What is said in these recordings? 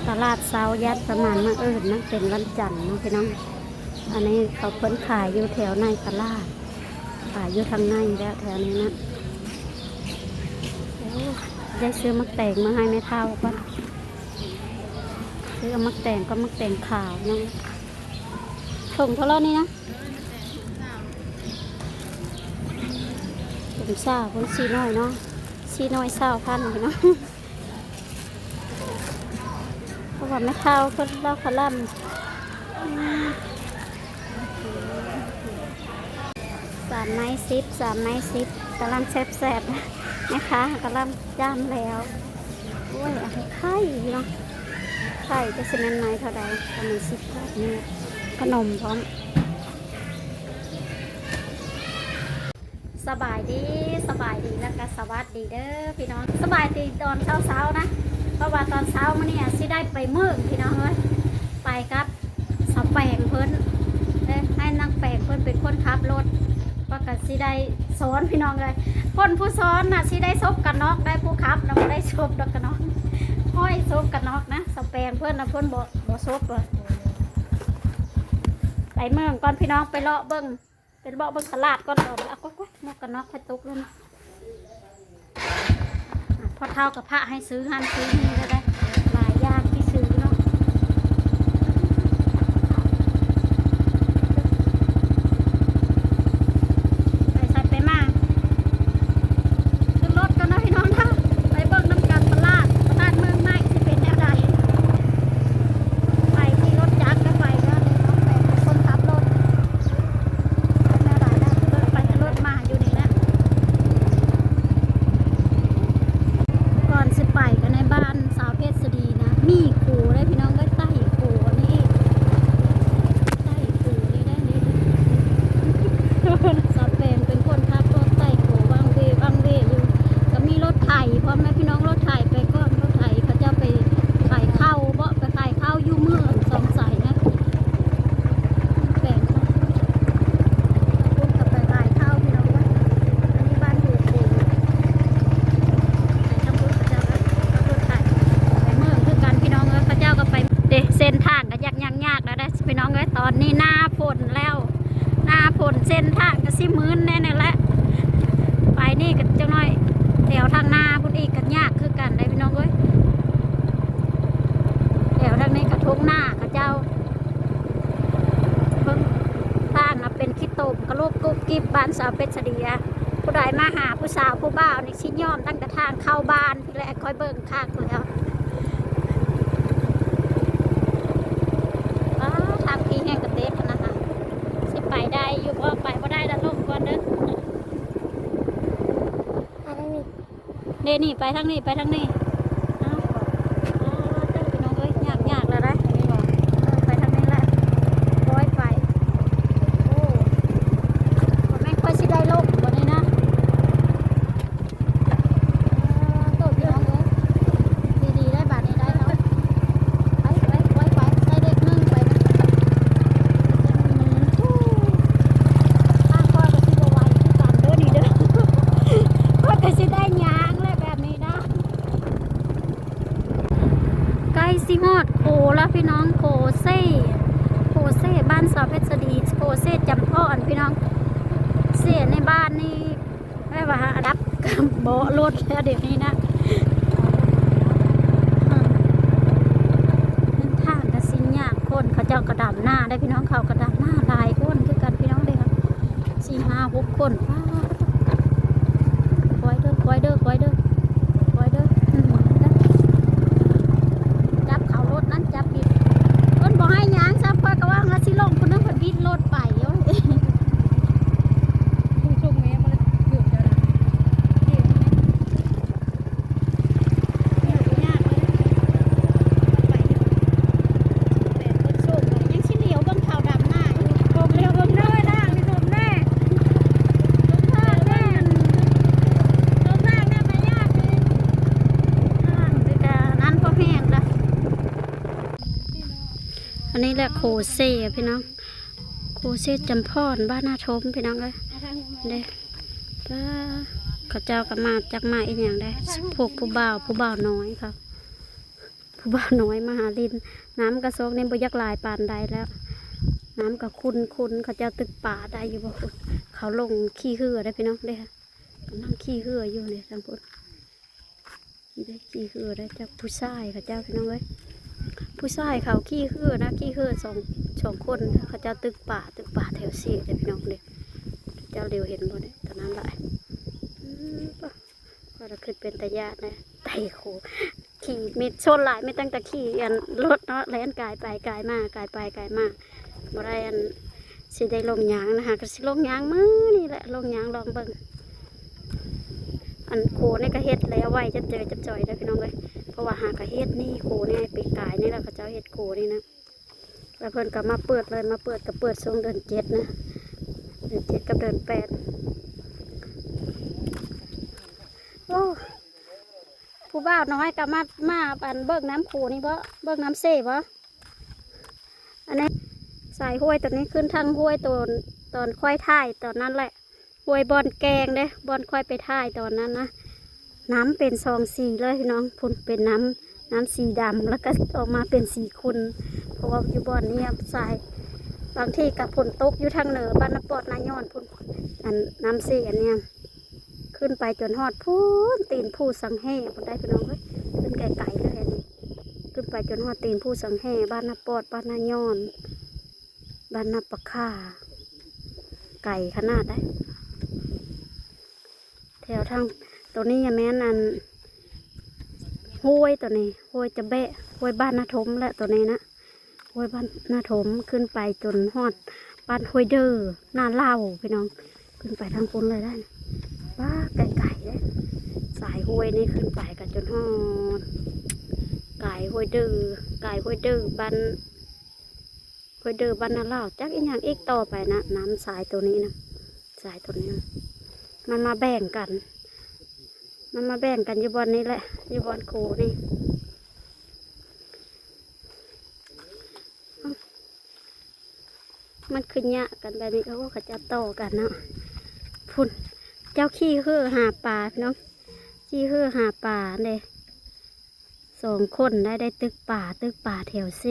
ຕະຫຼາດເຊົ້າ ຢ້ານສະໝານມາເອີ້ນນະ ເປັນວັນຈັນເນາະພີ່ນ້ອງ. ອັນນີ້ເຂົາເພິ່ນຂາຍຢູ່ແຖວໃນຕະຫຼາດ ຂາຍຢູ່ທາງໃນແລ້ວ ແຖວນີ້ນະ. ໂອ້ ໄດ້ຊື້ໝາກແຕງມາໃຫ້ແມ່ເຖົ້າກ່ອນ ຊື້ເອົາໝາກແຕງກັບໝາກແຕງຂາວເນາະ. ຖົງເທົ່າໃດນີ້ນະ? ຖົງຊາວພຸ້ນ ສີ່ໜ່ວຍເນາະ ສີ່ໜ່ວຍຊາວພັນພີ່ນ້ອງ. ເພາະວ່າແມ່ເຖົ້າເພິ່ນລາວຄະລຳ ສາມໄມ້ສິບ ສາມໄມ້ສິບ ກຳລັງແຊບໆ ແມ່ຄ້າກຳລັງຈ້ຳແລ້ວ. ໂອ້ຍ ອັນນີ້ໄຂ່ເນາະ ໄຂ່ ຈັກຊິແມ່ນໄມ້ເທົ່າໃດ ປະມານສິບບາດນີ້ ຂະໜົມພ້ອມ. ສະບາຍດີ ສະບາຍດີ ແລ້ວກະສະຫວັດດີເດີພີ່ນ້ອງ. ສະບາຍດີຕອນເຊົ້າໆ ນະ ເພາະວ່າຕອນເຊົ້າມື້ນີ້ຊິໄດ້ໄປເມືອງພີ່ນ້ອງເອີຍ ໄປກັບສາວແປງເພິ່ນເດ້ ໃຫ້ນາງແປງເພິ່ນເປັນຄົນຂັບລົດ ເພາະກະຊິໄດ້ສອນພີ່ນ້ອງເອີຍ. ຄົນຜູ້ສອນນະຊິໄດ້ສົບກັນນອກ ໄດ້ຜູ້ຂັບນະບໍ່ໄດ້ສົບດອກກັນນອກ ຫ້ອຍສົບກັນນອກນະ. ສາວແປງເພິ່ນນະ ເພິ່ນບໍ່ ບໍ່ສົບ ໄປເມືອງກ່ອນພີ່ນ້ອງ ໄປເລາະເບິ່ງ ໄປເລາະເບິ່ງຕະຫຼາດກ່ອນ. ເອົາ ໂອ້ຍ ໝວກກັນນອກຂ້ອຍຕົກແລ້ວນະ. ອາ ພໍ່ເຖົ້າກັບພະໃຫ້ຊື້ຫັ້ນຊື້ນີ້ໄດ້ ຫຼາຍຢ່າງທີ່ຊື້ເນາະ. ໄປໃສໄປມາ ຂຶ້ນລົດກ່ອນເນາະພີ່ນ້ອງເນາະ ໄປເບິ່ງນຳກັນ ຕະຫຼາດ ຕະຫຼາດເມືອງໃໝ່ຊິເປັນແນວໃດ. ໄປຂີ່ລົດຈັກກະໄປເດີ ແປງເປັນຄົນຂັບລົດ ແນວໃດນະ ໄປຂຶ້ນລົດມາຢູ່ນີ້ນະ. ກ່ອນຊິໄປກັນໃນບ້ານ ສາວເພັດສະດີນະ ມີໂຄເດ້ພີ່ນ້ອງເອີຍ ໄຕ່ໂຄອັນນີ້ ໄຕ່ໂຄນີ້ໄດ້ນີ້ ສາວແປງເປັນຄົນຂັບລົດໄຕ່ໂຄວັງເວວັງເວຢູ່ ກະມີລົດໄຖພ້ອມນະພີ່ນ້ອງ ລົດໄຖໄປກ່ອນ ລົດໄຖເຂົາເຈົ້າໄປຂາຍເຂົ້າເບາະ ໄປຂາຍເຂົ້າຢູ່ເມືອງສອງໄສນະ. ແປງ ພຸ້ນກະໄປຂາຍເຂົ້າພີ່ນ້ອງເອີຍ ອັນນີ້ບ້ານໂຮໂຄ ໄປທາງພຸ້ນເຂົາເຈົ້າກະຂັບລົດໄຖໄປເມືອງຄືກັນພີ່ນ້ອງເອີຍ. ເຂົາເຈົ້າກະໄປເດ້ ເສັ້ນທາງກະຍາກ ຍາກ ຍາກແລ້ວເດ້ພີ່ນ້ອງເອີຍ ຕອນນີ້ໜ້າຝົນແລ້ວ ໜ້າຝົນເສັ້ນທາງກະຊິມື່ນແນ່ແຫຼະ. ໄປນີ້ກະຈັກໜ້ອຍ ແຖວທາງໜ້າພຸ້ນອີກກະຍາກຄືກັນໄດ໋ພີ່ນ້ອງເອີຍ ແຖວທາງນີ້ກະທົ່ງນາເຂົາເຈົ້າ. ເບິ່ງທາງນະເປັນຂີ້ຕົມກະລຸບກຸບກິບ ບ້ານສາວເພັດສະດີອະ ຜູ້ໃດມາຫາຜູ້ສາວຜູ້ບ່າວນີ້ຊິຍອມຕັ້ງແຕ່ທາງເຂົ້າບ້ານພີ້ແຫຼະ ຂ້ອຍເບິ່ງຄັກແລ້ວ. ອ້າ ທາງພີ້ແຮ່ງກະເຕັບຫັ້ນນະ ຊິໄປໄດ້ຢູ່ບໍ່ ໄປບໍ່ໄດ້ລະລົງກ່ອນເດີ. ເດ້ນີ້ ໄປທາງນີ້ ໄປທາງນີ້ ເອົາ ເຈົ້າພີ່ນ້ອງເອີຍ ຍາກໆ ແລ້ວໄດ໋ ໄປທາງນີ້ແຫຼະ ໂອ້ຍ ໄປ ໂອ້ ບໍ່ແມ່ນຂ້ອຍຊິໄດ້ລົງບໍ່ນີ້ນະ ເອີ ໂຕພີ່ນ້ອງເອີຍ ດີໆ ໄດ໋ບາດນີ້ໄດ້ເນາະ ໄປ ໄປ ໄປ ໄປ ໃສ່ເດັກໜຶ່ງໄປນະ ທາງຂ້ອຍກະຊິບໍ່ໄຫວຄືກັນເດີນີ້ເດີ ຂ້ອຍກະຊິໄດ້ຍ່າງແຫຼະແບບນີ້ນະ. ໃກ້ຊິຮອດໂຄລະພີ່ນ້ອງ ໂຄເຊ ໂຄເຊ ບ້ານສາວເພັດສະດີ ໂຄເຊຈຳພອນພີ່ນ້ອງ ເຊໃນບ້ານນີ້ແບບວ່າອັນດັບກະເບາະລົດແລ້ວດຽວນີ້ນະ ເດີນທາງກະຊິຍາກ ຄົນເຂົາເຈົ້າກະດຳນາໄດ໋ພີ່ນ້ອງ ເຂົາກະດຳນາຫຼາຍຄົນຄືກັນພີ່ນ້ອງເດີ ສີ່ຫ້າຫົກຄົນ ປາດ ຄອຍເດີ ຄອຍເດີ ຄອຍເດີ ຄອຍເດີ ຈັບເຂົາລົດນັ້ນ ຈັບຜິດ ເພິ່ນບໍ່ໃຫ້ຍ່າງຊ້ຳ ຂ້ອຍກະວ່າຊິລົງ ຜູ້ໜຶ່ງເພິ່ນບິດລົດໄປ ໂອ້ຍ ອັນນີ້ແຫຼະໂຄເຊພີ່ນ້ອງ ໂຄເຊຈຳພອນ ບ້ານນາທົມພີ່ນ້ອງເອີຍ ເດ້ ປາ ເຂົາເຈົ້າກະມາ ຈັກມາອີ່ຫຍັງໄດ໋ ພວກຜູ້ບ່າວ ຜູ້ບ່າວນ້ອຍເຂົາ. ໂອ້ ບ່າວນ້ອຍມາຫາຫຼິ້ນ. ນ້ຳກະຊອກນີ້ບໍ່ຢາກຫຼາຍປານໃດແລ້ວ ນ້ຳກະຂຸ່ນໆ ເຂົາເຈົ້າຕຶກປາໄດ້ຢູ່ບໍ່? ເຂົາລົງຂີ່ເຮືອໄດ້ພີ່ນ້ອງເດ້ ກຳລັງຂີ່ເຮືອຢູ່ນີ້ທາງພຸ້ນ. ໄດ້ຂີ່ເຮືອໄດ້ຈັກຜູ້ຊາຍເຂົາເຈົ້າພີ່ນ້ອງເອີຍ ຜູ້ຊາຍເຂົາຂີ່ເຮືອນະ ຂີ່ເຮືອສອງ ສອງຄົນ ເຂົາເຈົ້າຕຶກປາ ຕຶກປາແຖວເຊເດ້ພີ່ນ້ອງເດ້. ເຈົ້າຫຼຽວເຫັນບໍ່ເດ້ ຕອນນັ້ນລະ ອືມ ປະ ວ່າລະຄືເປັນຕາຢ້ານນະ ໄຕ່ໂຄ ຂີ່ມີ ສ່ວນຫຼາຍມີຕັ້ງແຕ່ຂີ່ອັນລົດເນາະ ແລ່ນກາຍໄປກາຍມາ ກາຍໄປກາຍມາ ບໍ່ໄດ້ອັນ ຊິໄດ້ລົງຍ່າງນະ ຫາກະຊິລົງຍ່າງມື້ນີ້ແຫຼະ ລົງຍ່າງລອງເບິ່ງ. ອັນໂຄນີ້ກະເຮັດແລ້ວໄວຈັບເຈີຈັບຈ່ອຍເດີພີ່ນ້ອງເອີຍ ເພາະວ່າຫາກະເຮັດນີ້ ໂຄນີ້ປີກາຍນີ້ລະ ເຂົາເຈົ້າເຮັດໂຄນີ້ນະ ແລ້ວເພິ່ນກະມາເປີດເລີຍ ມາເປີດກະເປີດຊ່ວງເດືອນເຈັດນະ ເດືອນເຈັດກັບເດືອນແປດ. ໂອ້ ຜູ້ບ່າວນ້ອຍກະມາ ມາອັນເບິ່ງນ້ຳໂຂງນີ້ບໍ່ ເບິ່ງນ້ຳເຊບໍ່? ອັນນີ້ສາຍຫ້ວຍໂຕນີ້ຂຶ້ນທາງຫ້ວຍໂຕນ ຕອນຂ້ອຍຖ່າຍຕອນນັ້ນແຫຼະ ຫ້ວຍບ່ອນແກ່ງເດ້ ບ່ອນຂ້ອຍໄປຖ່າຍຕອນນັ້ນນະ ນ້ຳເປັນສອງສີເລີຍພີ່ນ້ອງ ພຸ້ນເປັນນ້ຳ ນ້ຳສີດຳ ແລ້ວກະອອກມາເປັນສີຂຸ່ນ ເພາະວ່າຢູ່ບ່ອນນີ້ສາຍ ບາງທີກະຝົນຕົກຢູ່ທາງເໜືອ ບ້ານນາປອດນາຍອນພຸ້ນ ອັນນ້ຳເຊອັນນີ້ ຂຶ້ນໄປຈົນຮອດພຸ້ນ ຕີນພູສັງແຫພຸ້ນໄດ໋ພີ່ນ້ອງເອີຍ ຂຶ້ນໄກໆເລີຍອັນນີ້ ຂຶ້ນໄປຈົນຮອດຕີນພູສັງແຫ ບ້ານນາປອດ ບ້ານນາຍອນ ບ້ານນາປາຂ່າ ໄກຂະໜາດໃດ໋. ແຖວທາງໂຕນີ້ແມ່ນອັນ ຫ້ວຍໂຕນີ້ ຫ້ວຍຈະແບະ ຫ້ວຍບ້ານນາຖົມແຫຼະໂຕນີ້ນະ ຫ້ວຍບ້ານນາຖົມ ຂຶ້ນໄປຈົນຮອດບ້ານຫ້ວຍເດີ ນາເຫຼົ່າພີ່ນ້ອງ ຂຶ້ນໄປທາງພຸ້ນເລີຍໄດ໋ ປາ ໄກໆເດ້ ສາຍຫ້ວຍນີ້ຂຶ້ນໄປກະຈົນຮອດ ກາຍຫ້ວຍເດີ ກາຍຫ້ວຍເດີ ບ້ານ ຫ້ວຍເດີ ບ້ານນາເຫຼົ່າ ຈັກອີ່ຫຍັງອີກຕໍ່ໄປນະ ນ້ຳສາຍໂຕນີ້ນະ ສາຍໂຕນີ້ນະ ມັນມາແບ່ງກັນ ມັນມາແບ່ງກັນຢູ່ບ່ອນນີ້ແຫຼະ ຢູ່ບ່ອນໂຄງນີ້. ມັນຄືຍະກັນແບບນີ້ ໂອ້ ເຂົາເຈົ້າຕໍ່ກັນເນາະ ພຸ້ນ ເຈົ້າຂີ່ເຮືອຫາປາພີ່ນ້ອງ ຂີ່ເຮືອຫາປາເດ້ ສອງຄົນໄດ້ ໄດ້ຕຶກປາ ຕຶກປາແຖວເຊ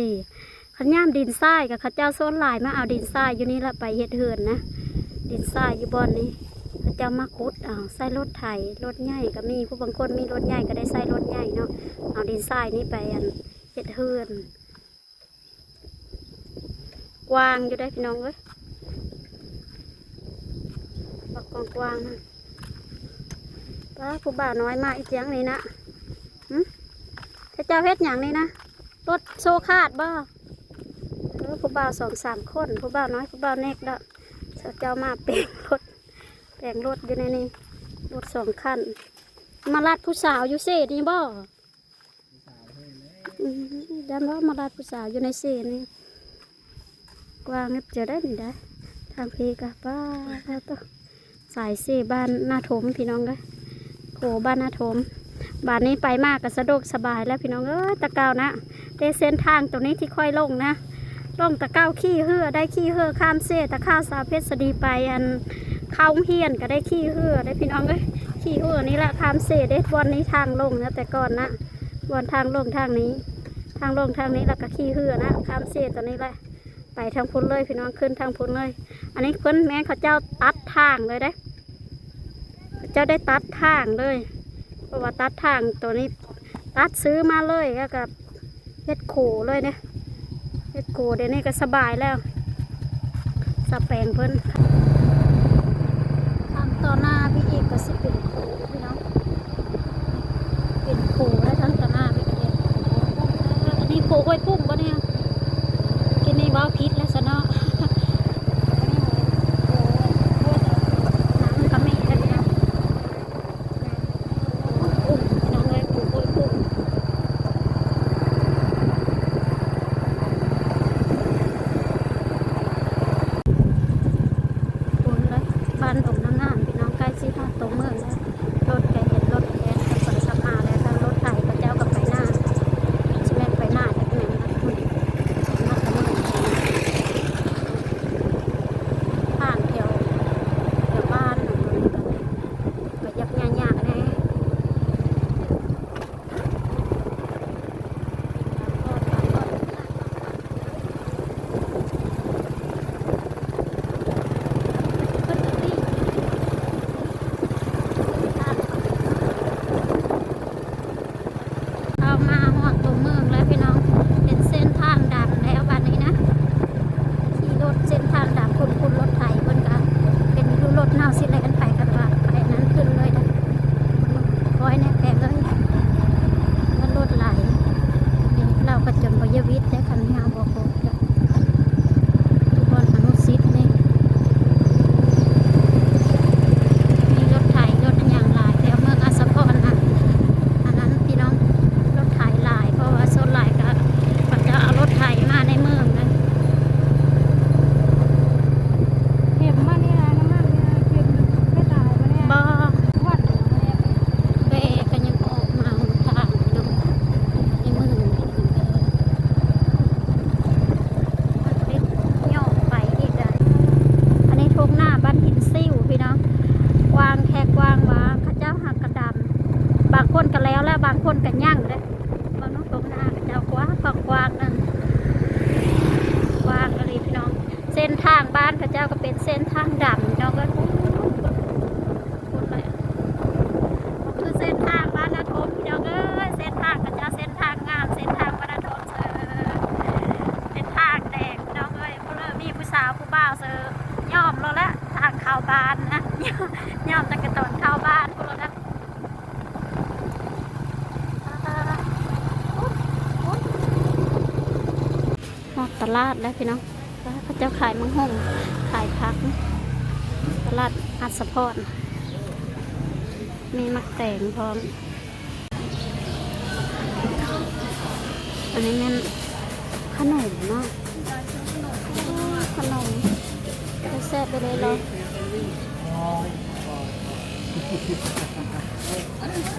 ຄັນຍາມດິນຊາຍກະເຂົາເຈົ້າສ່ວນຫຼາຍມາເອົາດິນຊາຍຢູ່ນີ້ລະໄປເຮັດເຮືອນນະ ດິນຊາຍຢູ່ບ່ອນນີ້ ເຂົາເຈົ້າມາຂຸດເອົາ ໃຊ້ລົດໄຖ ລົດໃຫຍ່ກະມີ ຜູ້ບາງຄົນມີລົດໃຫຍ່ກະໄດ້ໃຊ້ລົດໃຫຍ່ເນາະ ເອົາດິນຊາຍນີ້ໄປອັນ ເຮັດເຮືອນ ກວ້າງຢູ່ເດ້ພີ່ນ້ອງເອີຍ ບັກກວ້າງໆ ນະ ປ້າ ຜູ້ບ່າວນ້ອຍມາອີ່ຫຍັງນີ້ນະ ຫຶ ເຂົາເຈົ້າເຮັດຫຍັງນີ້ນະ ລົດໂຊຄາດບໍ່? ເອີ ຜູ້ບ່າວສອງສາມຄົນ ຜູ້ບ່າວນ້ອຍ ຜູ້ບ່າວເນັກດອກ ເຂົາເຈົ້າມາແປງລົດ ແປງລົດຢູ່ໃນນີ້ ລົດສອງຄັນ ມາລັດຜູ້ສາວຢູ່ເຊນີ້ບໍ່? ອືມ ຢ້ານວ່າມາລັດຜູ້ສາວຢູ່ໃນເຊນີ້ ກວ້າງເຮັດຈະໄດ້ນີ້ໄດ໋ ທາງພີກະ ປ້າ ໂທ້ ສາຍເຊບ້ານນາຖົມພີ່ນ້ອງເອີຍ ໂຄງບ້ານນາຖົມ ບາດນີ້ໄປມາກະສະດວກສະບາຍແລ້ວພີ່ນ້ອງເອີຍ ແຕ່ເກົ່ານະ ແຕ່ເສັ້ນທາງໂຕນີ້ທີ່ຂ້ອຍລົງນະ ລົງແຕ່ເກົ່າຂີ່ເຮືອໄດ້ ຂີ່ເຮືອຂ້າມເຊ ແຕ່ຂ້າວສາວເພັດສະດີໄປ ອັນ ເຂົ້າໂຮງຮຽນກະໄດ້ຂີ່ເຮືອໄດ້ພີ່ນ້ອງເອີຍ ຂີ່ເຮືອນີ້ລະຂ້າມເຊເດ້ ບ່ອນນີ້ທາງລົງນະ ແຕ່ກ່ອນນະ ບ່ອນທາງລົງທາງນີ້ ທາງລົງທາງນີ້ ແລ້ວກະຂີ່ເຮືອນະ ຂ້າມເຊໂຕນີ້ແຫຼະ ໄປທາງພຸ້ນເລີຍພີ່ນ້ອງ ຂຶ້ນທາງພຸ້ນເລີຍ. ອັນນີ້ເພິ່ນແມ່ນເຂົາເຈົ້າຕັດທາງເລີຍເດ້ ເຂົາເຈົ້າໄດ້ຕັດທາງເລີຍ ເພາະວ່າຕັດທາງໂຕນີ້ ຕັດຊື້ມາເລີຍ ແລ້ວກະເຮັດໂຄງເລີຍເດ້ ເຮັດໂຄງ ດຽວນີ້ກະສະບາຍແລ້ວ ສະແປງເພິ່ນ. ທາງຕໍ່ໜ້າພີ້ອີກກະຊິເປັນໂຄງ ເປັນໂຂງແລ້ວທາງຕາໜ້າໄປເຂດ ອັນນີ້ໂຂງຫ້ວຍປຸ້ງບໍ່ນີ້? ກິນນີ້ເວົ້າຜິດແລ້ວຊະເນາະ ນ້ຳກະມີແລ້ວພີ່ນ້ອງ ປຸ້ງ ພີ່ນ້ອງເອີຍ ໂຂງຫ້ວຍປຸ້ງ. ພຸ້ນເລີຍ ບ້ານດົງນ້ຳງາມ ພີ່ນ້ອງ ໃກ້ຊິຮອດຕົວເມືອງແລ້ວ ລົດກະເຫັນລົດແລ່ນສັບໄປສັບມາແລ້ວ ທາງລົດໄຖເຂົາເຈົ້າກະໄປໜ້າ ຊິແມ່ນໄປໜ້າຈັກແມ່ນນະ ພຸ້ນ ຮອດຕົວເມືອງແລ້ວ. ປະຈົນໄປຢາວິດແທ້ ຄັນເຮົາບໍ່ຄົບ ຢູ່ບ່ອນອະນຸສິດນີ້ ມີລົດໄຖລົດຫຍັງຫຼາຍແຖວເມືອງອັດສະພອນນະ ອັນນັ້ນພີ່ນ້ອງ ລົດໄຖຫຼາຍ ເພາະວ່າສ່ວນຫຼາຍກະ ເຂົາເຈົ້າເອົາລົດໄຖມາໃນເມືອງນະ. ເຂັມມານີ້ນະ ນ້ຳມັນນີ້ນະ ເຂັມໄປຕາຍບໍ່ແນ່ ບໍ່ ວັດ ແບກກໍຍັງອອກມາຫົນທາງເນາະ ໃນເມືອງ ມັນເປັນຍ້ອນໄປອີກໄດ໋. ອັນນີ້ທົ່ງນາບ້ານຫີນຊິວພີ່ນ້ອງ ກວ້າງແທ້ກວ້າງວ່າ ເຂົາເຈົ້າຫາກກະດຳ ບາງຄົນກະແລ້ວແລ້ວ ບາງຄົນກະຍັງເດ້. ເບິ່ງເນາະ ທົ່ງນາເຂົາເຈົ້າກວ້າງ ກວ້າງໆ ນັ້ນ ກວ້າງອີ່ຫຼີພີ່ນ້ອງ. ເສັ້ນທາງບ້ານເຂົາເຈົ້າກໍເປັນເສັ້ນທາງດຳພີ່ນ້ອງເອີຍ ພຸ້ນແຫຼະ ຄືເສັ້ນທາງບ້ານນາທົມພີ່ນ້ອງເອີຍ ເສັ້ນທາງເຂົາເຈົ້າ ເສັ້ນທາງງາມ ເສັ້ນທາງບ້ານນາທົມເຊີ ເປັນທາງແດງພີ່ນ້ອງເອີຍ. ຜູ້ເລີມີຜູ້ສາວຜູ້ບ່າວເຊີ ຍອມໂລດແຫຼະ ທາງເຂົ້າບ້ານນະ ຍອມ ຍອມຕັ້ງແຕ່ຕອນເຂົ້າບ້ານພຸ້ນໂລດນະ. ຮອດຕະຫຼາດແລ້ວພີ່ນ້ອງ ເຂົາເຈົ້າຂາຍໝາກຫຸ່ງ ຂາຍຜັກ ຕະຫຼາດອັດສະພອນ ມີໝາກແຕງພ້ອມ. ອັນນີ້ແມ່ນຂະໜົມເນາະ ຂະໜົມ ແຊບໄປເລີຍເນາະ.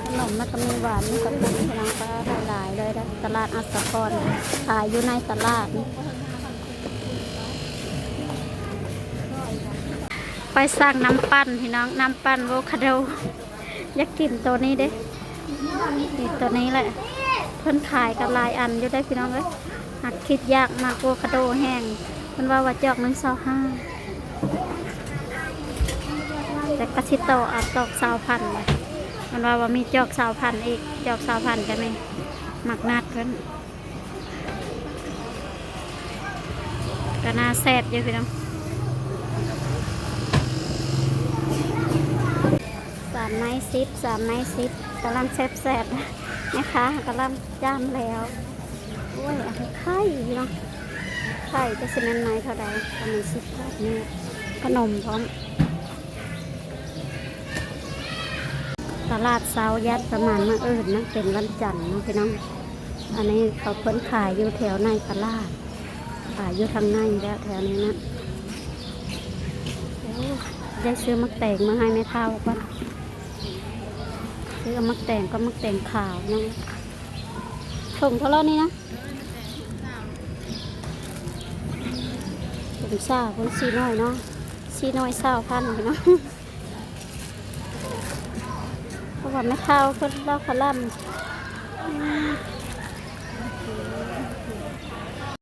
ຂະໜົມແລ້ວກໍມີຫວານ ມີເຂົ້າປຸ້ນ ພີ່ນ້ອງ ກໍຫຼາຍໆ ເລີຍເດ້. ຕະຫຼາດອັດສະພອນ ຂາຍຢູ່ໃນຕະຫຼາດນີ້. ໄປສັ່ງນ້ຳປັ່ນ ພີ່ນ້ອງ ນ້ຳປັ່ນໂວຄາໂດ ຢາກກິນໂຕນີ້ເດ້ ນີ້ໂຕນີ້ແຫຼະ ເພິ່ນຂາຍກັນຫຼາຍອັນຢູ່ເດ້ພີ່ນ້ອງເອີຍ. ຫາກຄິດຢາກ ມັກໂວຄາໂດແຮງ ເພິ່ນເວົ້າວ່າຈອກໜຶ່ງຊາວຫ້າ ແຕ່ກໍຊິຕໍ່ເອົາຈອກຊາວພັນ ເພິ່ນເວົ້າວ່າມີຈອກຊາວພັນອີກ ຈອກຊາວພັນກໍມີ ໝາກນັດເພິ່ນ. ກໍໜ້າແຊບຢູ່ພີ່ນ້ອງ ສາມໄມ້ສິບ ສາມໄມ້ສິບ ກຳລັງແຊບໆ ແມ່ຄ້າກຳລັງຈ້ຳແລ້ວ. ໂອ້ຍ ອັນນີ້ໄຂ່ເນາະ ໄຂ່ ຈັກຊິແມ່ນໄມ້ເທົ່າໃດ ປະມານສິບບາດນີ້ ຂະໜົມພ້ອມ. ຕະຫຼາດເຊົ້າ ຢ້ານປະມານມື້ອື່ນນະ ເປັນວັນຈັນເນາະພີ່ນ້ອງ. ອັນນີ້ເຂົາເພິ່ນຂາຍຢູ່ແຖວໃນຕະຫຼາດ ຂາຍຢູ່ທາງໃນແລ້ວ ແຖວນີ້ນະ. ໂອ້ ໄດ້ຊື້ໝາກແຕງມາໃຫ້ແມ່ເຖົ້າກ່ອນ ຊື້ເອົາໝາກແຕງກັບໝາກແຕງຂາວເນາະ. ຖົງເທົ່າໃດນີ້ນະ? ຖົງຊາວພຸ້ນ ສີ່ໜ່ວຍເນາະ ສີ່ໜ່ວຍຊາວພັນພີ່ນ້ອງ. ເພາະວ່າແມ່ເຖົ້າເພິ່ນເວົ້າຄະລ່ຳ ອືມ